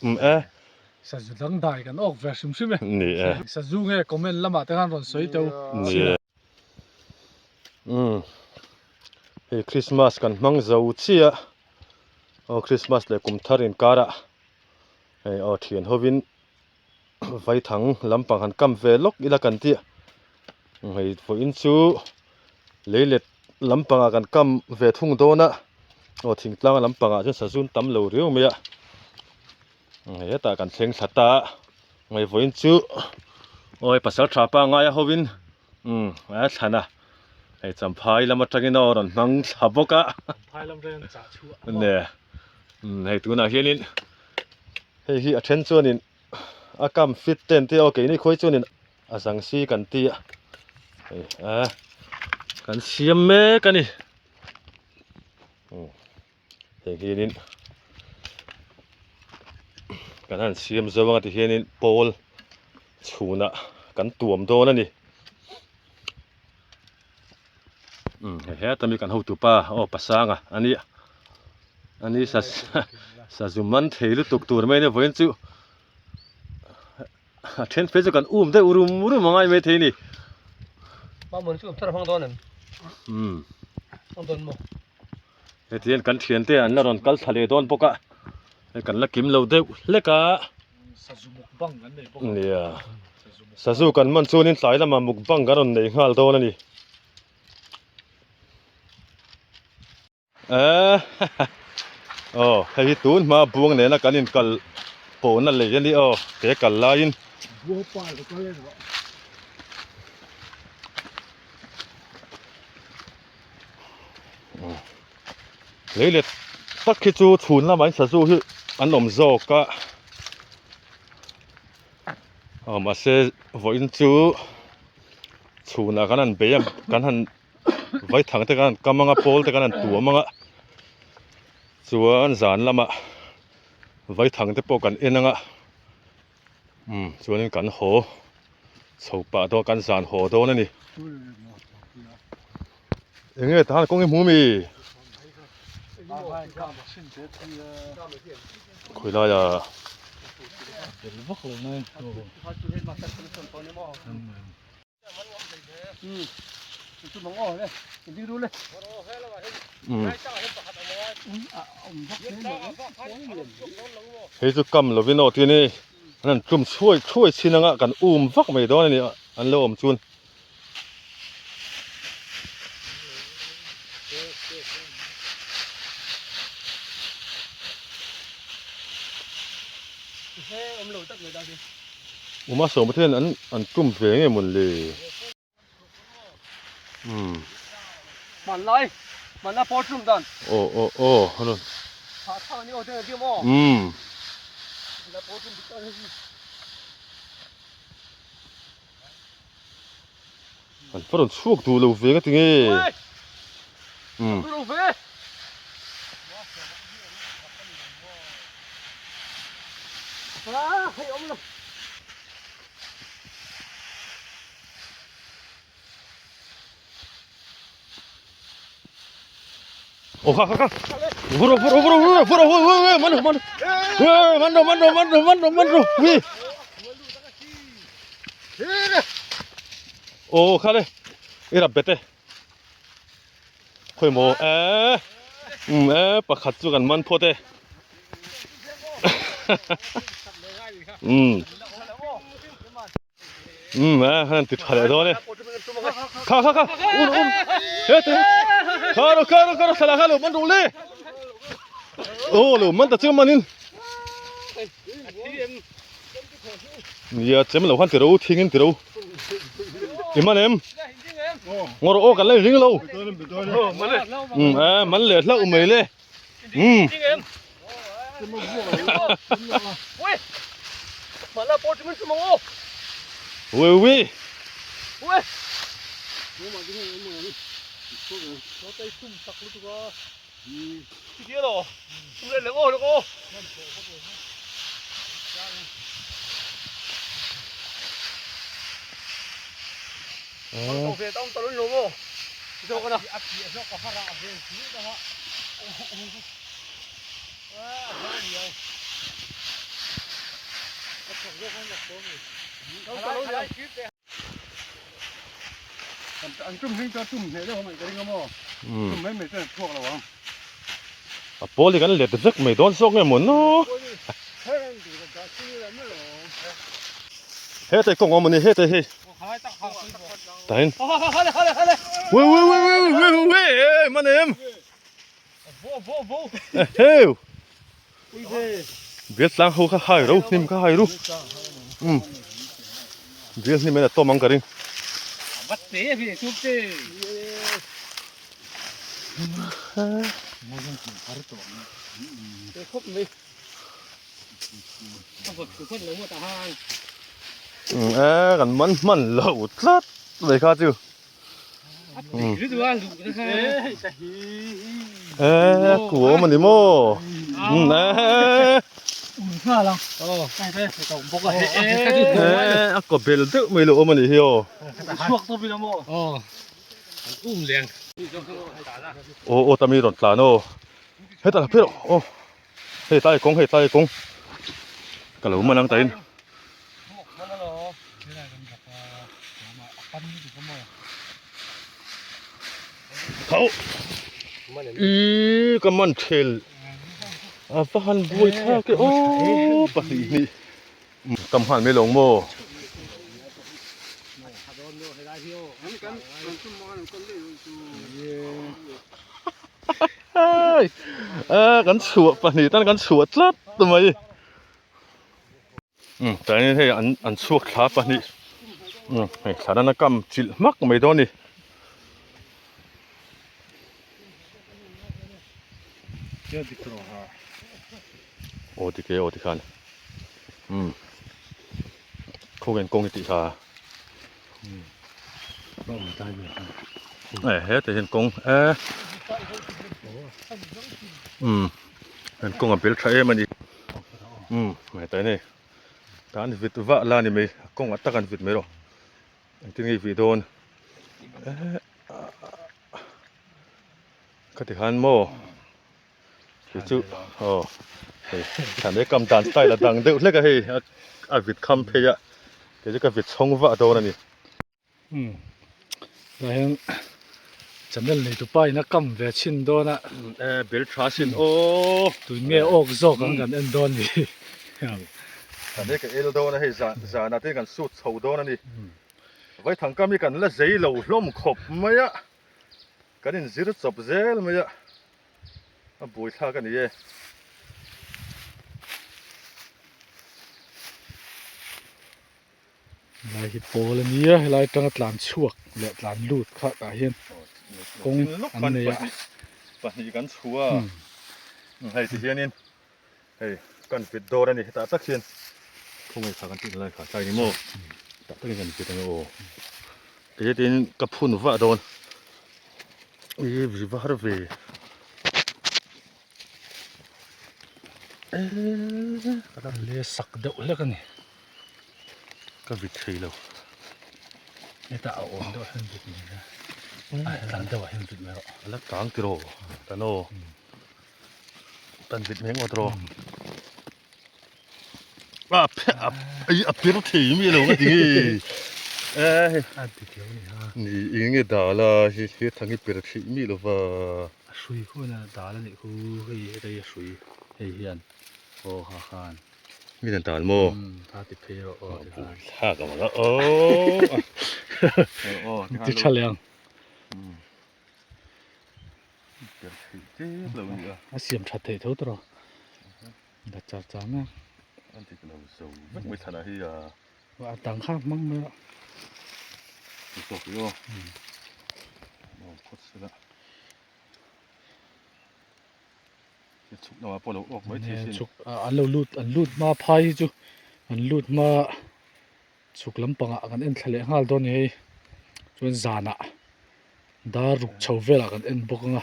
Um e. Sazu dang dai kan awk ve hrim hrim e. Ni e. Sazu nge comment lamah te khan rawn sawi teuh. Ni e. Umm hei Christmas kan hmang zo chiah aw Christmas leh kum thar inkarah hei aw thian hovin vaithang lampang han kam ve lawk ila kan tih hei vawiin chu leilet lampangah kan kam ve thung dawn a aw thingtlang lampangah chuan sazun tam lo riau mai a hei hetah kan thleng thla ta a hei vawiin chu aw hei pasal tha pangngai a hovin umm a thlan a hei champhai lam atangin aw rawn hmang thla bawk a champhai lam atangin chah chhuah ne umm hei tunah hianin Hei hi a then chuanin a kam fit te an ti a aw keini khawi chuanin a zang si kan ti a hei a kan siam mek a ni hei hianin kan han siam zo anga tihianin pawl chhunah kan tuam dawn a ni umm hei heta mi kan hotupa aw pasanga a nia a ni sa sazu man thei lutuk tur mai a nia vawiin chu a then phei chu kan um deuh rum rum a ngai maithei a ni umm heti hian kan thiante an la rawn kal thla leh dawn bawk a hei kan la kim lo deuh hlek a sazu mukbang kan nei bawk nia sazu kan man chuanin tlai lamah mukbang kan rawn nei nghal dawn a ni eh aw hei hi tun hma buang nena kan inkal pawhna lei a ni aw he kal laiin Lei let tak hi chu chhun lamah in sazu hi an awm zawk a aw mahse vawiin chu chhunah kan han bei a kan han vaithang te kan han kam anga pawl te kan han tuam anga chuan zan lamah vaithang te pawh kan en anga umm chuanin kan haw chho pah dawn kan zan haw dawn a ni eng nge tahan kawng hi hmu mi khawi laia Hei chu kam lovin aw tih a ni an han tlum chhuai chhuai chin anga kan um vak mai dawn a ni an lo awm chuan. Uma sawm te hian an an tum ve nge mawn le umm hmanlai hmanlai pawl tum dan aw aw aw hello umm an va rawn chhuak duh lo ve nga tinge umm Aw kha kha kha vur rawh vur rawh vur rawh vur rawh vur rawh man rawh man rawh man rawh man rawh man rawh man rawh man rawh ui aw kha le i rap bet e khawi maw e um e pakhat chu kan man phawt e um um e han ti tha leh dawn e kha kha kha un un he te kha ro kha ro kha ro thla kha lo man ro le ô lo man ta chu manin nia chem lo khan ti ro thingin ti ro i man em ngawr aw kan la ring lo um e man leh hlauh mai le um ui ui A pawl hi kan let vek mai dawn zawk nge maw naw. Hetai kawng awm a ni hetai hei. Tain. Wei wei wei wei wei wei wei ei man em. Eheu. Bial tlang ho kha hai ro hnim kha hai ru. Um. Bial hnim en a tawm ang ka ring. Vat te vi chup te. Te khop mai. E kan man hman lo tlat mai kha chu e ku awm a ni maw e a kaw bel deuh mai lo awm a nih hi aw aw aw tami rawn tlan aw hetah phei rawh aw. Hei tlai kawng hei tlai kawng ka lo man ang tain. Hau i ka man thel a va han buai thlak e aw pahnih hnih kam nghal mai lo maw. Hei kan chhuah pahnih tan kan chhuah tlat mai um tlaiin hei an an chhuak thla pahnih um hei thla nana kam chilh hmak mai dawn a ni. Aw dik e aw tikhan um khawngaih kawng i tih kha e hetah hian kawng e um an kawng a bel tha em a ni um hetah hian hei tah an vit vah la a ni mai a kawng ah tak an vit mai rawh engtin nge i vih dawn eh khati khan maw. Chu chu aw hei thlan e kam dan style a dang deuh hlek a hei a vit kham phei a kei chu ka vit chhawng vah dawn a ni. Umm tah hian channel nei tupa in a kam ve chhin dawn a. E bel tha sin aw. Tun nge awk zawk ang kan en dawn ni. Thlan e ka el dawn a hei zan zanah te kan sut chho dawn a ni. Vaithangkam hi kan la zei lo hlawm khawp mai a. Kan inzir chawp zel mai a, a buaithlak a ni e. Helai hi pawl a nia, helai atanga tlan chhuak leh tlan lut kha tah hian kawng an nei a. Pahnih kan chhu a, hei ti hianin hei kan vit dawn a ni hetah tak hian khawngaih kha kan tih lai kha tlai ni maw tah takin kan vit ang e aw kei tin ka phun vah dawn i vi var ve le sak deuh hlek a ni ka vit thei lo hetah a awm deuh hian vit mai la a tlan deuh ah hian vit mai rawh a la kang tiraw tan aw. Tan vit mai ngawt rawh. A a ei a pir thei mi lo ka ti nge. Eh a dik lo ni ha. Ni eng nge dal a hi he thang hi pir thei mi lo va. A hrui khuan a dal a nih khu hei hei a hrui hei hian aw ha khan. Mi dan dal maw? Tha ti phei rawh aw ti khan. Tha ka vang a aw. Aw ti tha leh ang. A siam that theih tho tawh la char char mai a dik lo zo vek mai thlan ah hi a a dang kha hmang mai a ti tawk i aw aw phawt sela chhuk lamah pawh lo awk mai thei sin chhuk an lo lut an lut hma phai hi chu an lut hma chhuk lampangah kan en thla leh nghal dawn a ni hei chuan zanah Dar ruk chho velah kan en bawk ang a.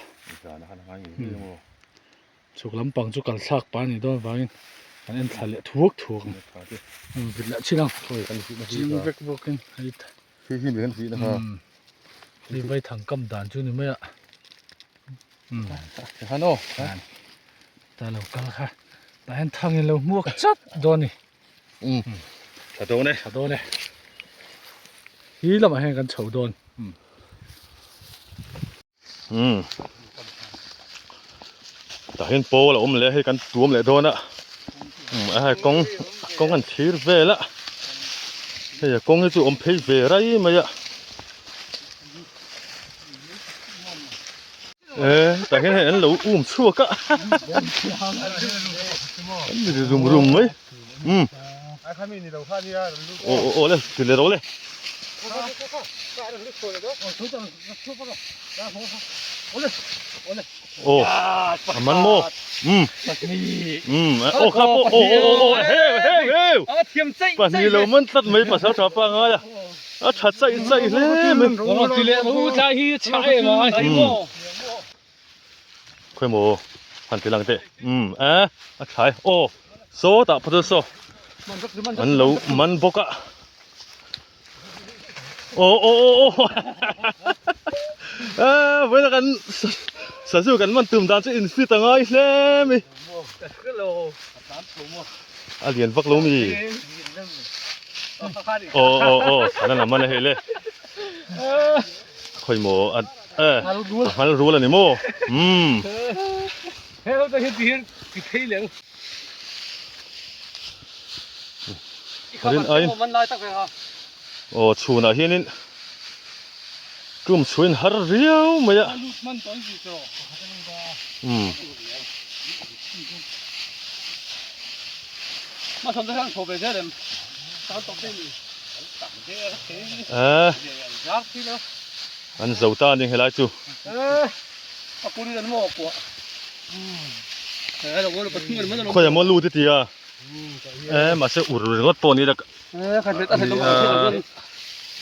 Chhuk lampang chu kal thlak pah a nih dawn avangin kan en thla leh thuak thuak ang. Vit leh chin ang. Ching vek bawkin hei hei vai thang kam dan chu ni mai a. Khan aw. Ta lo kal kha. Tah hian thang in lo hmuak chat dawn ni. Um. Tha dawn e. Tha dawn e. Hi lamah hian kan chho dawn. Um. Tah hian pawl a awm leh a hei kan tuam leh dawn a. Um a hei kawng kawng an thlir vel a. Hei a kawng hi chu awm phei ve rai mai a. E tah hian hei an lo um chhuak a an ri rum rum mai um aw aw aw le ti leh rawh le aw a man maw um um aw kha pawh aw aw aw aw heu heu heu pahnih lo man tlat mai pasal tha pangai a. A tha chaih chaih hle mai. Khawi maw han ti lang teh. Umm a a tha e. Aw sawtah phawt chu saw an lo man bawk a. Aw aw aw aw a vawiin a kan sazu kan man tum dan chu in fit a ngai hle mai. A lian vak lo mi. Aw aw aw thlan a man a hei le. Khawi maw a eh a hmal rual a ni maw umm. Rin aiin aw chhunah hianin tum chhuin har riau mai a umm. Eh an zo ta a ni helai chu. Khawi emaw lut i ti a eh mahse ur ringawt pawh ni la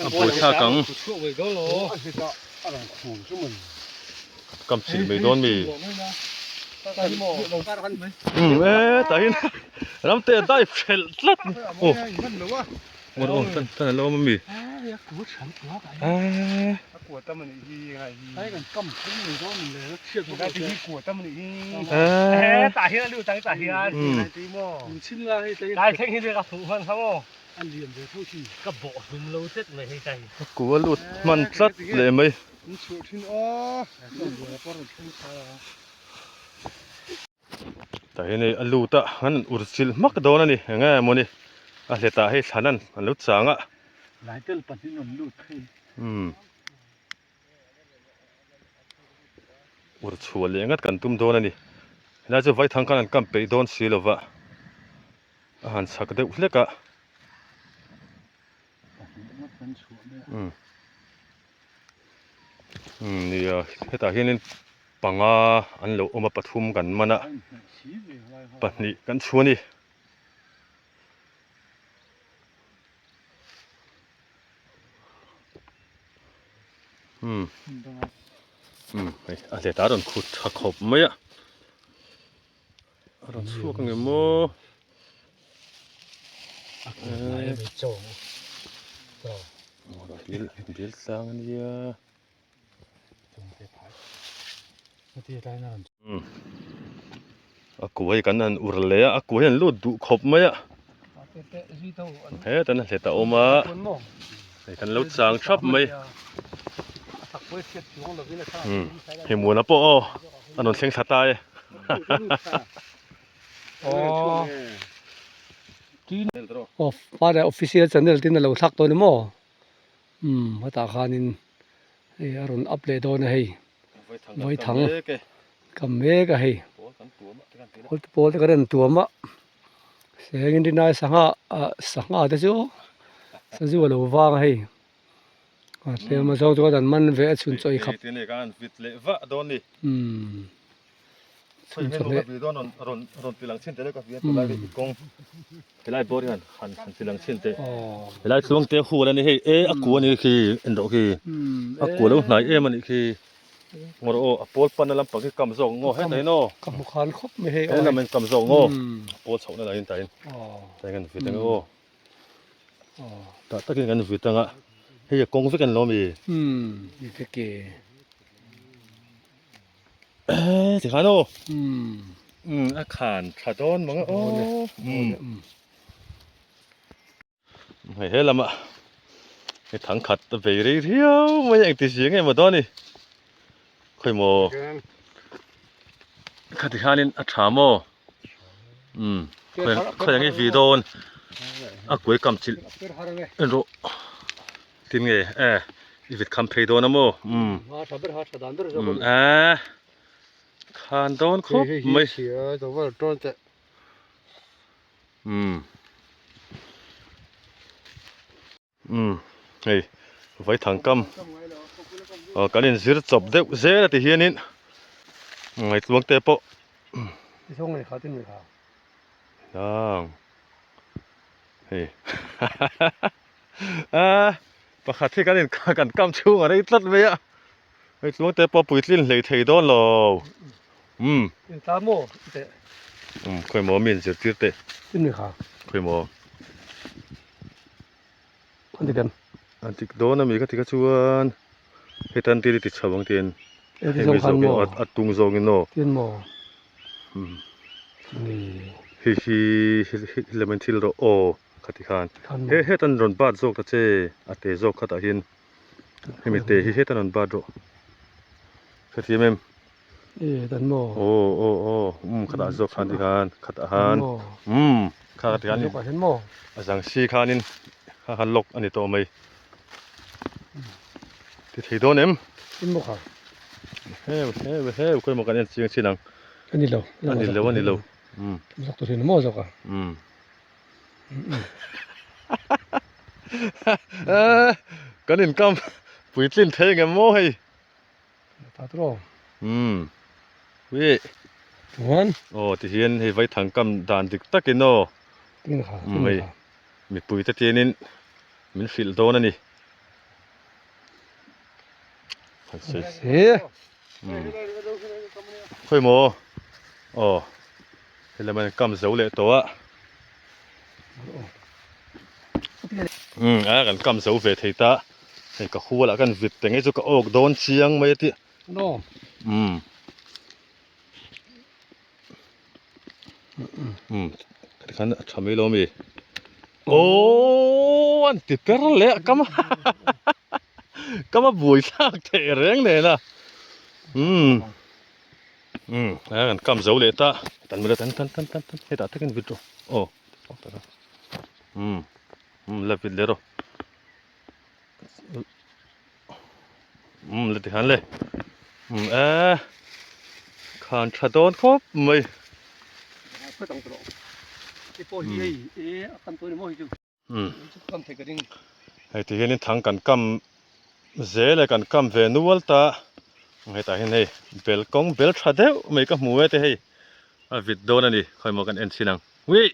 a buaithlak ang kam chhilh mai dawn mi umm eh tah hian ramte a dive hrelh tlat aw aw aw tan tan a lo awm ami eh eh a kua lut hman tlat leh mai. Tah hian hei a lut a an ur chilh hmak dawn a ni eng nge mawni a hletah hei thlan an an lo chang a. Umm ur chhuah leh ngat kan tum dawn a ni helai chu vaithang khan an kam peih dawn si lova a han chhak deuh hlek a. Umm umm nia hetah hianin panga an lo awm a pathum kan man a pahnih kan chhu a ni. Umm umm hei a hlet a rawn khut tha khawp mai a a rawn chhuak ang em aw bil tlang a nia umm a kuai kan han ur leh a a kuai an lut duh khawp mai a hetan a hlet a awm a hei kan lo chang thap mai umm hei muana pawh aw a rawn thleng thla ta e Aw father official channel tin a lo thlak dawn emaw umm hetah khanin hei a rawn up leh dawn a hei vaithang kam mek a hei pawl te pawl te kan rawn tuam a sengin rinai sangha ah sangha te chu sazu a lo vang a hei a tlem a zawng chuan an man ve a chhun chaw ei khap umm. Helai tluang te hual a ni hei e a kua a ni khi en rawh khi a kua lo hnai em a nih khi ngaw rawh aw a pawl panna lampang khi kam zawk ngaw hetah hian aw ka hmu khan khawp mai hei he lam in kam zawk ngaw a pawl chhoh na lah in tah hian tah hian kan vit ang aw tah takin kan vit ang a hei a kawng vek a ni lo mi. Umm ni vek e. Eh tikhan aw. Umm a khan tha dawn mang a aw. Umm. Hei he lamah hei thang khat a bei rei riau mai a engti zia nge maw dawn ni. Khawi maw khati khanin a tha maw. Umm khawi ang i vi dawn a kuai kam chilh en rawh. Tin nge eh i vit kham phei dawn a maw umm umm eh khan dawn khawp mai umm umm hei vaithang kam aw kan inzir chawp deuh zel a ti hianin ngaihtuang te pawh Ang hei a pakhat hi kan in kan kam chhung a rei tlat mai a hei tluang te pawh puitlin hlei thei dawn lo umm in ta maw teh umm khawi maw mi in zirtir teh in mi kha khawi maw an ti kem an ti dawn a mi ka ti kha chuan hei tan tir i ti chho ang tiin hei mi zawk in a tung zawk in aw tin maw umm hei hi hi lem in thil rawh aw ka ti khan he hetan rawn bat zawk ta che a te zawk khatah hian hemi te hi hetan rawn bat rawh hrethiam em e dan maw aw aw aw um khatah zawk khan ti khan khatah han um kha ti khan in maw a zang si khanin kha kha lock a ni tawh mai ti thei dawn em in maw kha heu heu heu khawi maw kan en chiang chin ang a ni lo a ni lo a ni lo um zawk tur hin maw zawk a um kan inkam puitlin thei ngem maw hei Ta tawh. Umm. Ui. Chuan. Aw ti hian hei vaithang kam dan dik takin aw. Tin kha, tin hei kha. Mipui te tianin min hrilh dawn a ni. Han sawi. Se. Umm. Khawi maw? Aw. Hei lam an kam zo leh tawh a. Umm a kan kam zo ve thei ta. Hei ka hualah kan vit te ngei chu ka awk dawn chiang mai a tih. No. Umm. Umm tikhan a tha mai lo ami. Aww an ti per leh a kam a kam a buai thlak theih reng nen a. Umm. Umm a kan kam zo leh ta. Tan mila tan tan tan tan tan hetah takin vit rawh. Aw. Umm. Umm la vit leh rawh. Umm la ti khan le umm e khan tha dawn khawp mai umm hei ti hianin thang kan kam zel e kan kam ve nual ta hetah hian hei bel kawng bel tha deuh mai ka hmu e te hei a vit dawn a ni khawi maw kan en chhin ang uih.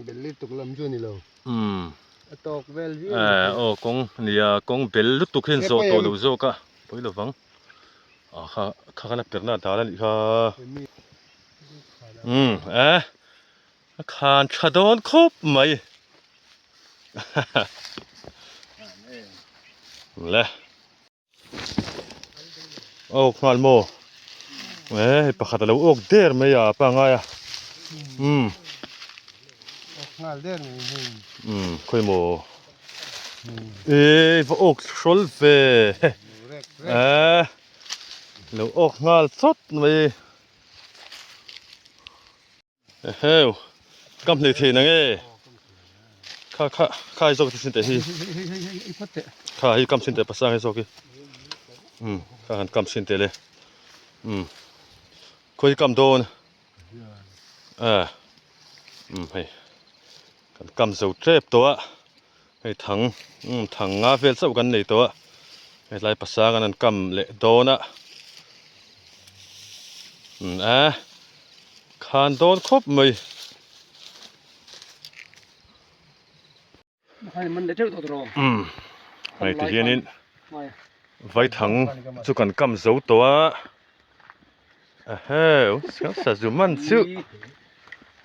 Bel lutuk lam chu a ni lo. Umm. A tawk vel viau. Eh aw kawng nia kawng bel lutuk hi an zawh tawh lo zawk a pawi lo vang. Ah kha kha khan a perna a dal a nih kha. Umm eh a khan tha dawn khawp mai. Le. Awk nghal maw eh hei pakhat alo awk der mai a pangai a umm awk nghal der mai hei umm khawi maw eh va awk hrawl ve eh lo awk nghal chawt mai Eheu kam hlei thei na nge kha kha kha hi zawk sin te hi kha hi kam sin te pasang hi zawk hi um kha han kam sin te le um khawi kam dawn a um hei kan kam zo tep tawh a hei thang um thang nga vel chauh kan nei tawh a hetlai pasang an an kam leh dawn a um a khan dawn khawp mai. Um hei ti hianin vaithang chu kan kam zo tawh a eheu sazu man chu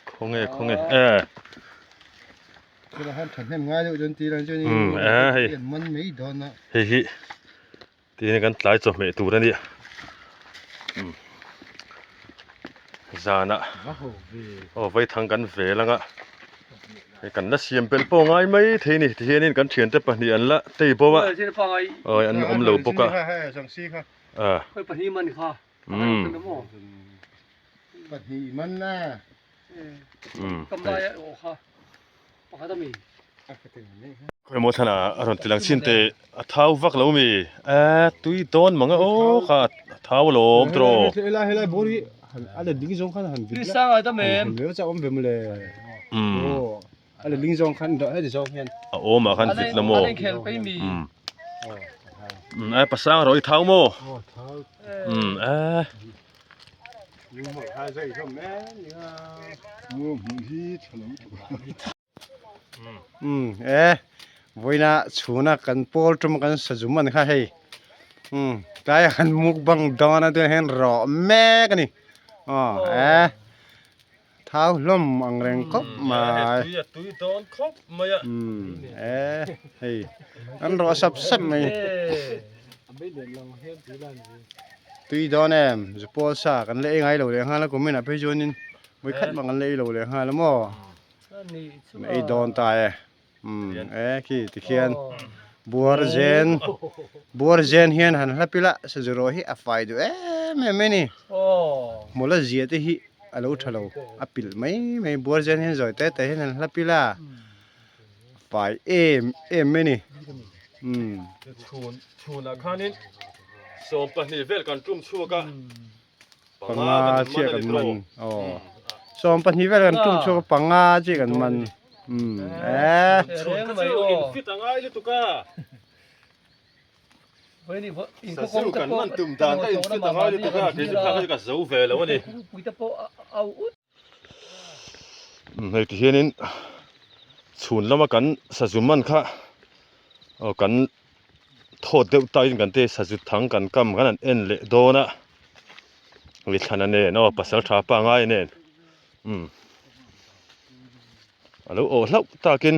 khawnge khawnge e. Umm a hei hei hi tin kan tlai chawhmeh tur a nia. Umm zanah aw vaithang kan vel anga hei kan la siam belh pawh ngai mai thei a ni tihianin kan thiante pahnih an la tei bo a awi an awm lo bawk a ah umm umm Khawimaw thlan ah a rawn ti lang chin teh a thau vak lo mi a tui dawn mang a aw kha a thau alawm tiraw. A awm ah khan vit la maw umm a pasang rawh i thau maw umm a. Umm e vawiina chhuna kan pawl tum kan sazum a ni kha hei umm tlaiah khan mukbang dawn a tunah hian rawh mek a ni aw e thau hlawm ang reng khawp mai umm e hei an rawh sap sap mai. Tui dawn em zu pawl sa kan la ei ngai lo leh nghal a kum inah phei chuanin vawi khat mah kan la ei lo leh nghal a maw kan ei dawn ta e umm e khi tikhian buar zen buar zen hian han hlap ila sazu rawh hi a fai duh em em mai a ni hmawlh a zia te hi a lo tha lo a pilh mai mai buar zen hian zawi te te hian han hlap ila fai em em mai a ni umm. Chhun chhunah khanin 22 vel kan tum chhuak a panga chiah kan man aw 22 vel kan tum chhuak a panga chiah kan man umm eh fit a ngai lutuk a sazu kan man tum dan ka in fit a ngai lutuk a kei chu kha ka zo ve lo a ni. Hei ti hianin chhun lama kan sazu man kha aw kan thawt deuh taiin kan te sazu thang kan kam kan han en leh dawn a mi thlana nen aw pasal tha pangai nen umm a lo awh hlauh takin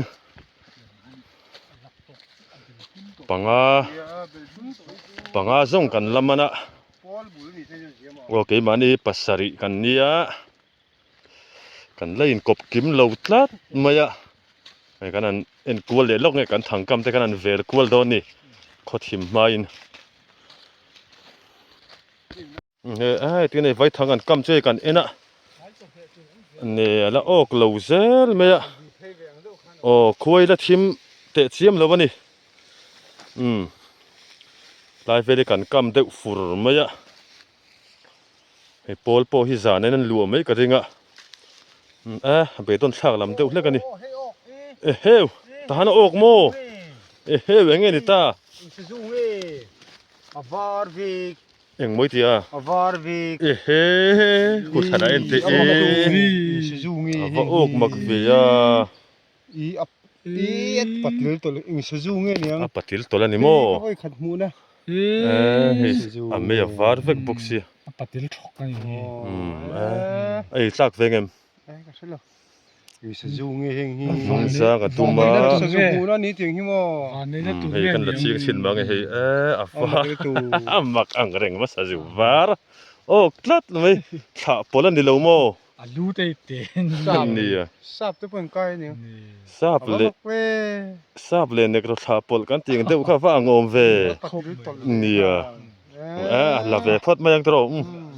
panga panga zawng kan la man a. Aw keimahni pasarih kan nia kan la inkawp kim lo tlat mai a hei kan han en kual leh lawk nge kan thangkam te kan han vel kual dawn a ni khawthim hmain he ai tinge vaithang an kam chu hei kan en a ne a la awk lo zel mai a aw khuai la thim teh chiam lo a ni. Umm tlai vel hi kan kam deuh fur mai a hei pawl pawh hi zan in an luah mai ka ring a umm a beidawn thlak lam deuh hlek a ni eheu tahan a awk maw eheu eng nge ni ta eng mawi tia ehe hu thlan a en teh e a va awk mak ve a. I a i a patil tawlh eng sazu nge niang? A patil tawlh a ni maw? Hei ka vawi khat hmuh na. Eh hei a mei a var vek bawk sia. A patil thawk a ni hi. Umm eh a ei tlak ve ngem? Eh ka hre lo. Eng sazu nge heng hi? Vangzang a tum a. Sazu hmuh na ni tiang hi maw? Umm hei kan la ching chhin mang e hei eh a var a mak ang reng ma sazu var awk tlat mai thlah pawlh a ni lo maw? A lu te te nia. Sap te pawh in kai ania. Sap leh sap leh nekro thlah pawlh kan tih ang deuh kha va ang awm ve. Nia. A la ve phawt mai ang tawh.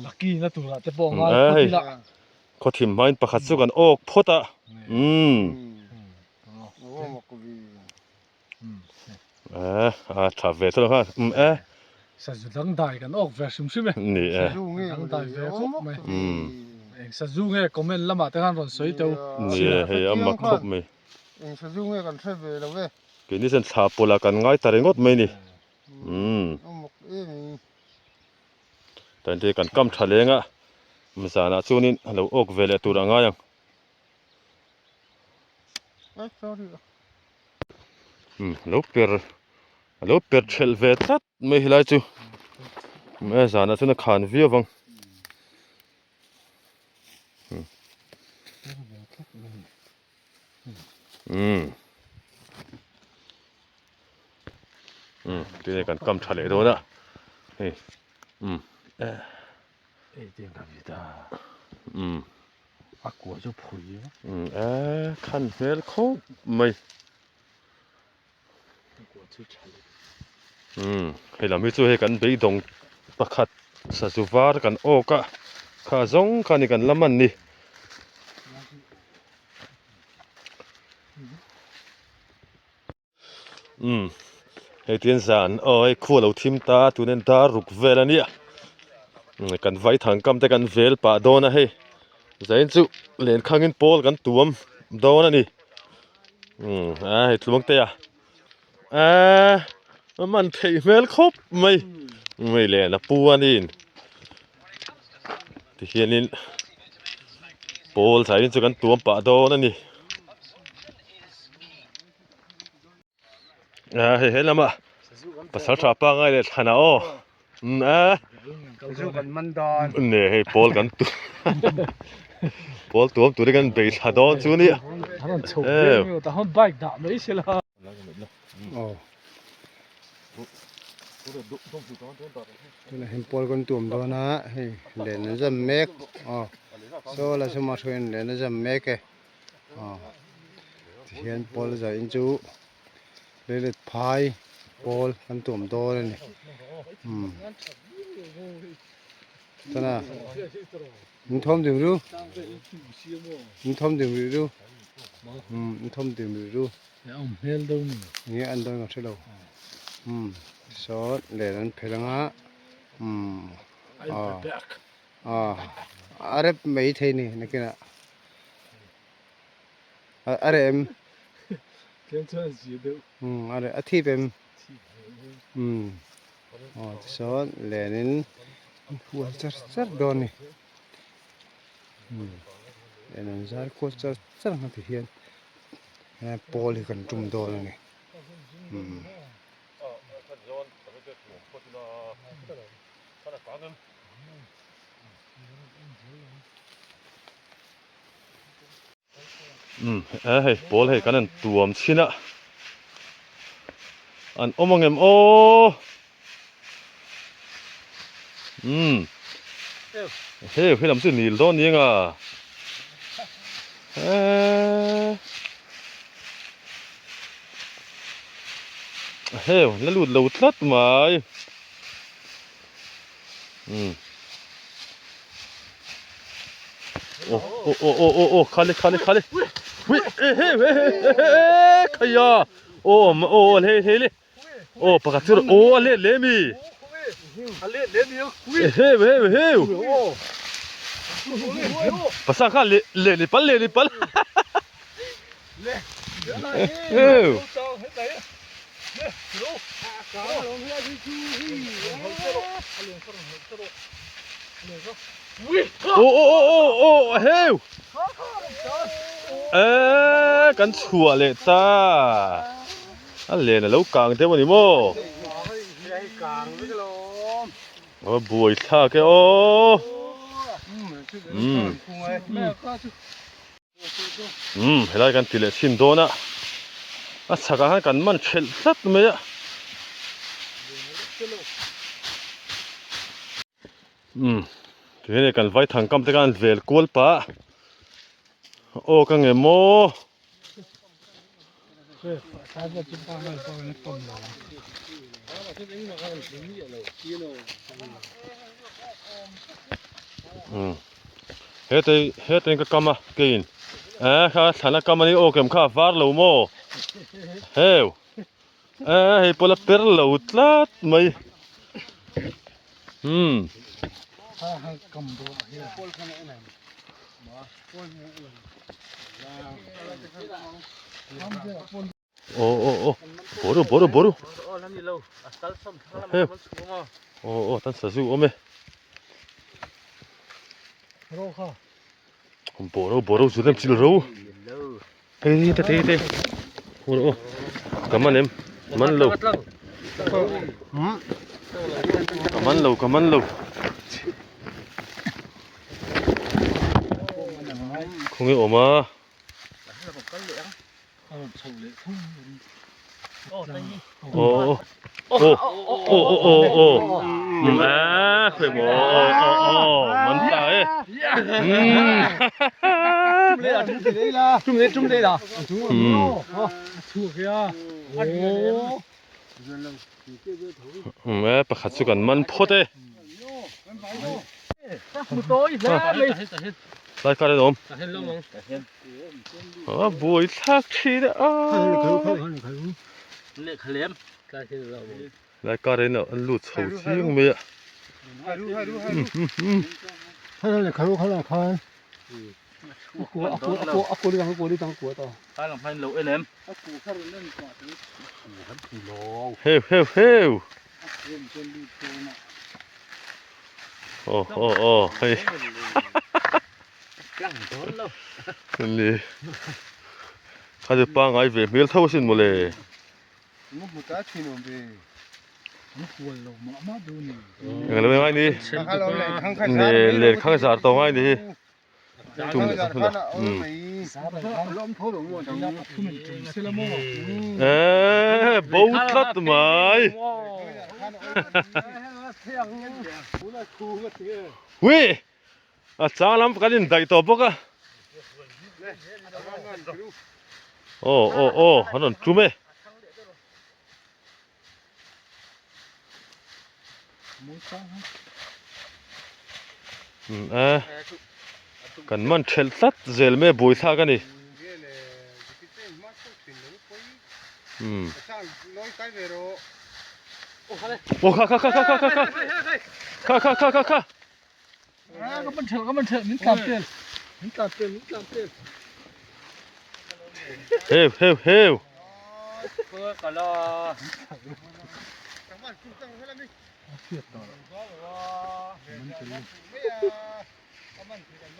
Lucky na turah te pawh ngai phawt ila. Khaw thim hmain pakhat chu kan awk phawt a. Umm. A a tha ve thawh kha. Umm e. Sazu dang dai kan awk ve hrim hrim e. Ni e. Dang dai ve khawp mai. Umm. Eng sazu nge comment lamah te khan rawn sawi teu. Ni e hei a mak khawp mai. Eng sazu nge kan hre ve lo e. Keini chuan thla pawlh ah kan ngai ta ringawt mai ni. Umm. A mak em em. Tah te kan kam tha leng a. Zanah chuanin a lo awk ve leh tur a ngai ang. Umm lo per a lo per thelh ve tlat mai helai chu e zanah chuan a khan viau vang umm umm tune kan kam tha leh dawn a hei umm eh. Umm umm eee khan hmel khawp mai umm hei lam hi chu hei kan beidawng pakhat sazu var kan awk a kha zawng kha ni kan la man ni. Umm hei tin zan aw hei khu alo thim ta tunin dar ruk vel a nia kan vaithang kam te kan vel pah dawn a hei zain chu lenkhangin pawl kan tuam dawn a ni umm a hei tluang te a eee a man theih hmel khawp mai hei len a pu a niin tihianin pawl zain chu kan tuam pah dawn a ni. A hei he lama pasal tha pangai leh thlan ah aw umm a ne hei pawl kan tu pawl tuam turin kan bei thla dawn chu nia tunah hian pawl kan tuam dawn a hei len an zam mek aw saw la sawma hruaiin len a zam mek e. aw tihian pawl zaiin chu leilet phai pawl kan tuam dawn a ni umm chuan in thawm dim ru in thawm dim rih ru umm in thawm dim rih ru enge an dawn ka hre lo umm sawn len an phelh anga umm aw aw a rep mai thei a ni nakinah. A reh em? Tlem chuan a zir deuh. Umm a reh a thip em? Umm aw tichuan lenin an hual char char dawn a ni. Umm len an zar kual char char ang a ti hian pawl hi kan tum dawn a ni. Umm. Umm e hei pawl hei kan han tuam chhin a an awm ang em aw umm hei he lam chu nil dawn ni anga eee hei la lut lo tlat mai umm ô ô ô ô ô ô khale khale khale hui e he he he he khaya ô ô ô le le le ô pakhat chu ô a let le mi a let le mi e he he he pasang kha le le ni pal le ni pal le Ô ô ô ô ô heu e kan chhuah leh ta a len a lo kang deuh a ni maw a buai thlak e aw umm Umm helai kan ti leh chhin dawn a a chhakah khan kan man thelh tlat mai a umm tihian hei kan vaithang kam te khan vel kual pah aw ka nge maw. Umm hetei hetei ka kam a keiin eh kha thlana kam a ni aw kem kha a var lo maw heu eh hei pawh la per lo tlat mai umm. Aw aw aw boru boru boru aw aw tan sazu awm e boru boru zu lem chil ro hei te te te aw aw ka man em man lo ka man lo ka man lo khawnge awm a. Aw aw aw aw aw umm a khawi maw aw aw aw man ta e umm umm e pakhat chu kan man phawt e tlai kar in awm a buai thlak thin a lai kar in an lut chho chiang mai a Heu heu heu Aw aw aw hei Ni Kha chu pangai ve hmel tho asin mawle. Englo ngai ni Ni lenkhang zar tawh ngai ni hi. Tum Eee bo tlat mai Hui a chang lam kan in daih tawh bawk a Aw aw aw an rawn tum e. A kan man thelh tlat zel mai a buai thlak a ni umm aw kha kha kha kha kha kha kha kha kha kha. Heu heu heu.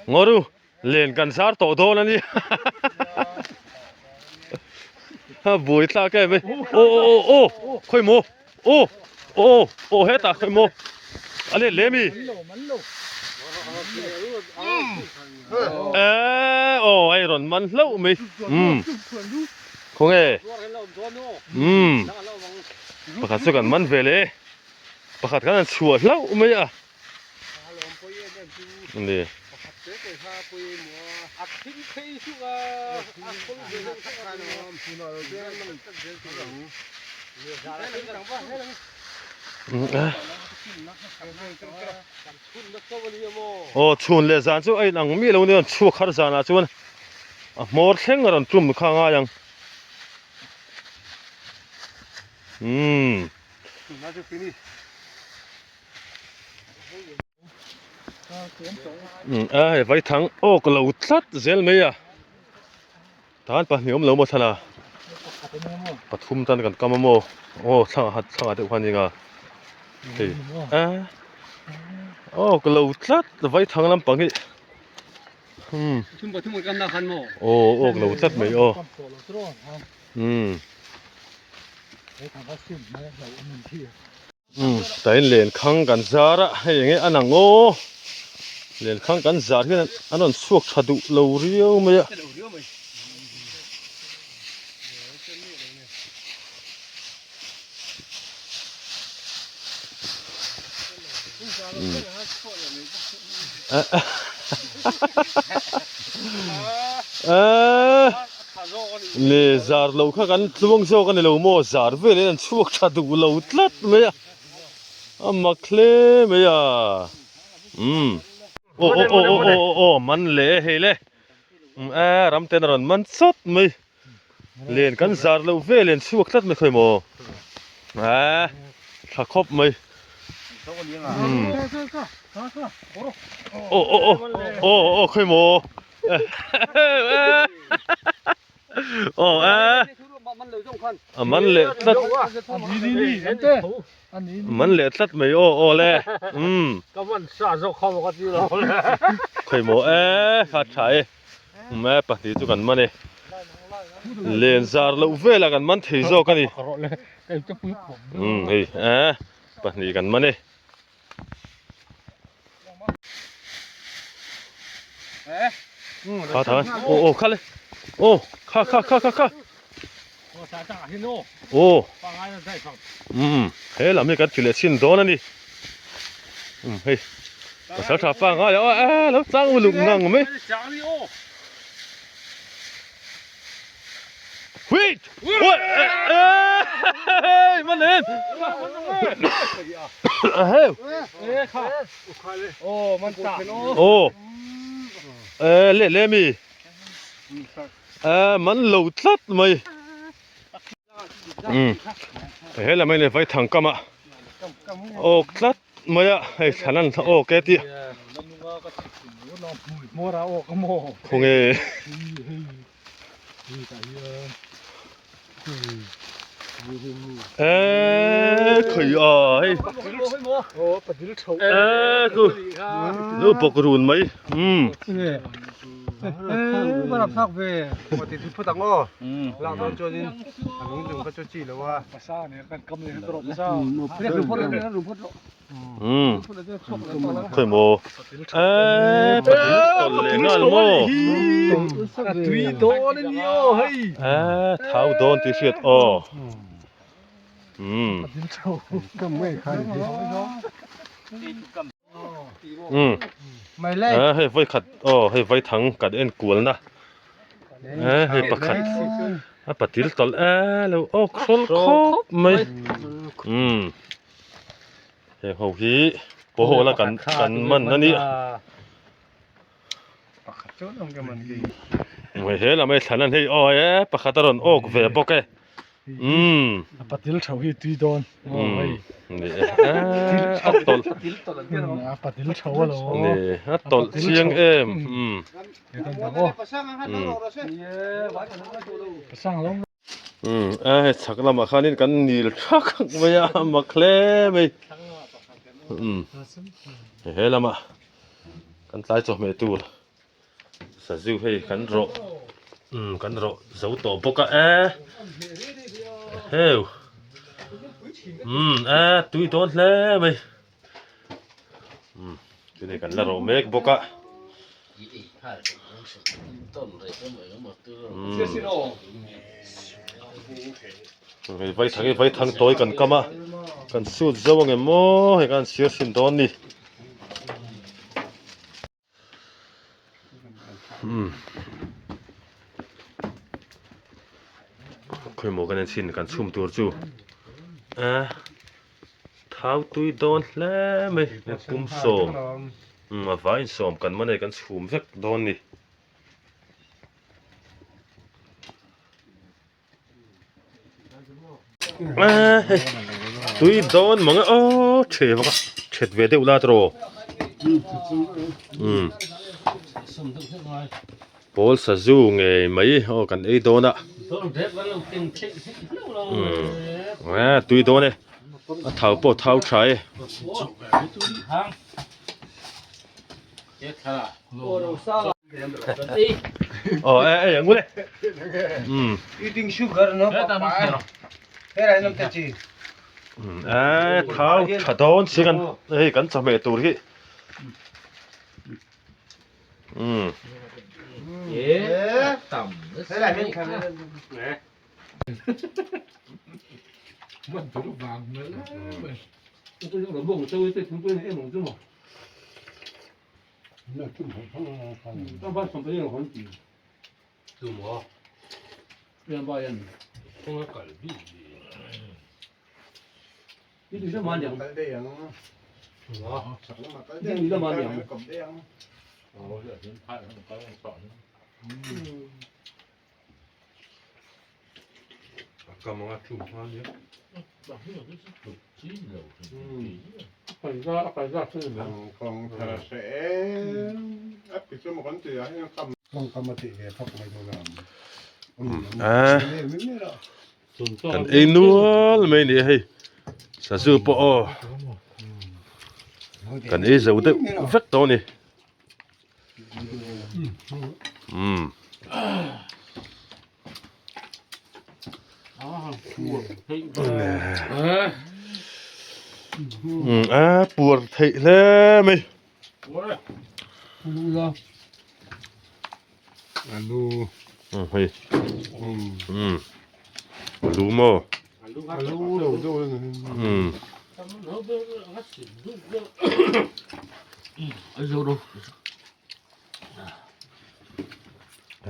Ngaw ru len kan zar tawh dawn a nia a buai thlak em e aw aw aw khawi maw aw aw aw hetah khawi maw a let leh ami eee aw hei rawn man hlauh mai umm khawnge umm pakhat chu kan man ve leh e pakhat khan an chhuah hlauh mai a. Ni. Aw chhun leh zan chu a inang miah lo nia chhuak har zanah chuan a hmawr thleng a rawn tum kha a ngai ang. Umm. A hei vaithang awk lo tlat zel mai a tan pahnih awm lo maw thlan a pathum tan kan kam a maw aw thlang ah thlang ah deuh khan eng a hei a awk lo tlat vaithang lampang hi umm aw awk lo tlat mai aw umm. Umm tain lenkhang kan zar a hei enge a nang aw lenkhang kan zar hian an rawn chhuak tha duh lo riau mai a. Le zar lo kha kan tluang zawk a ni lo maw zar velin an chhuak tha duh lo tlat mai a a mak hle mai a umm aw aw aw aw aw aw man leh e hei le umm a ram ten a rawn man chawt mai len kan zar loh vel in chhuak tlat mai khawi maw a tha khawp mai umm aw aw aw aw aw khawi maw aw a a man leh tlat man leh tlat mai aw aw le umm khawi maw e kha tha e. Umm pahnih chu kan man e. Len zar loh velah kan man thei zawk a ni. Umm hei eh pahnih kan man e. Kha tha aw aw kha le aw kha kha kha kha kha. Aw umm he lam hi kan ti leh chhin dawn a ni umm hei pasal tha pangai a aw lo chang uluk ngang mai Wait! Oi! Hey! Man em! Heo! Aw! Le le mi! Man lo tlat mai! Umm he lam hi vai thang kam a awk tlat mai a hei thlan an awk e tih khawnge eee khawi a hei eee khu lu bawk run mai umm. Khawi maw eee patil tawlh leh nghal maw eee thau dawn tih hriat aw umm umm eee hei vawikhat aw hei vaithang kan en kual na eee hei pakhat a patil tawlh eee lo awk hrawl khawp mai umm heng ho hi pawh la kan kan man a nia he lam hei thlan an hei aw e pakhat a rawn awk ve bawk e umm a patil tho hi tui dawn umm ni e a tawlh a patil tho a lo ni a tawlh chiang em umm umm a hei chhak lamah khanin kan nil thak mai a a mak hle mai umm he lamah kan tlai chawhmeh tur sazu hei kan rawh umm kan rawh zo tawh bawk a e heu umm a tui dawn hle mai. Umm tuni kan la rawh mek bawk a umm hei vaithang hi vaithang tawi kan kam a kan sut zo ang em maw hei khan sir chhin dawn a ni umm khawimaw kan en chhin kan chhum tur chu a. Thau tui dawn hle mai pum sawm a vaiin sawm kan man e kan chhum vek dawn ni. Hei tui dawn mang e aw the vak a that ve deuh la tawh umm pawl sazu ngei mai aw kan ei dawn a umm tui dawn e a thau pawh thau tha e. Aw e e ang ule umm e thau tha dawn si kan hei kan chawhmeh tur hi umm Kan ei nual mai a ni hei sazu pawh aw kan ei zo deuh vek tawh a ni. Umm. A puar theih hle mai. Alu. Hei. Umm. Alu maw? Alu lo deuh a ni. Umm.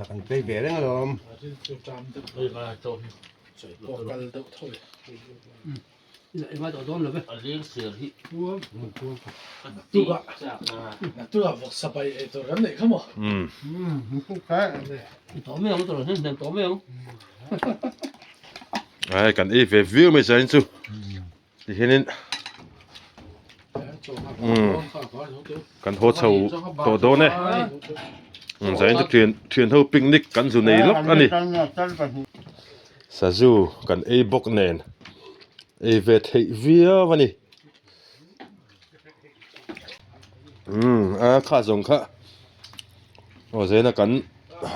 Kan play ve reng alawm. Ai kan ei ve viau mai zain chu tihianin umm kan haw chho tawh dawn e umm zain chu thian thian ho picnic kan zu nei lawk a ni sazu kan ei bawk nen ei ve theih viau a ni umm a kha zawng kha aw zaina kan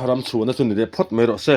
ram chhuahna chu ni leh phawt mai rawh se.